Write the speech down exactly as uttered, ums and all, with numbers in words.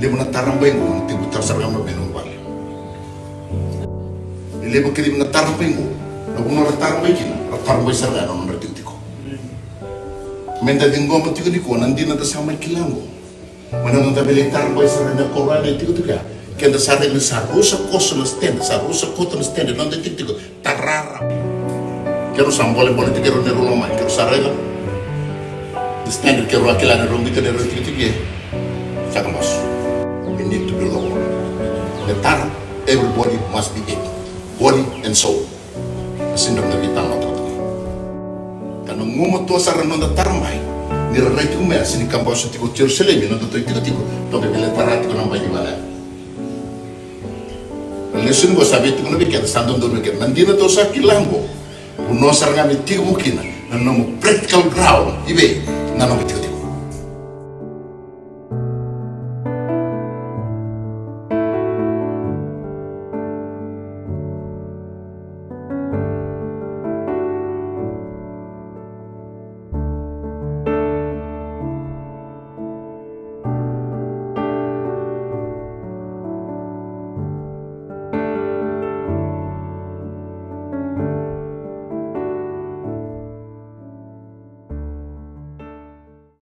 Levu na tarabai qo na tekivu tara sara ga mai na nomu vale. Ni levu kacivi na tarabai qo, na vanua ra tarabai kina, ra tarabai sara ga na nodra tikotiko. Me da ciqoma tiko nikua na dina da sa mai kila qo. Mai na noda vale tarabai sara na koro na tikotiko ya. Keda sa raica sa rusa koso na standard, sa rusa koto na standard na noda tikotiko. Tarara. Keirau sa bolebole tiko keirau na rua lomani, keirau sa raica. The standard keirau a kila na rau bita na rau tikitiki. Saka masu. We need to be local. The tara, everybody must be in. Body and soul. Sindra na vita na toko. Kana nguma tua sara noda tara mai. Ni ra rai tiko mai, sini kambau sa tiko Jerusalemi, noda toi tiko tiko. Toka vile tara tiko na bai ni vale. Na lesoni qo sa vei tukuna vei keda, sa dodonu vei keda. Na dina tou sa kila qo, vanua sara ga me tekivu kina na nomu practical ground. I vei? Na nomu tikotiko.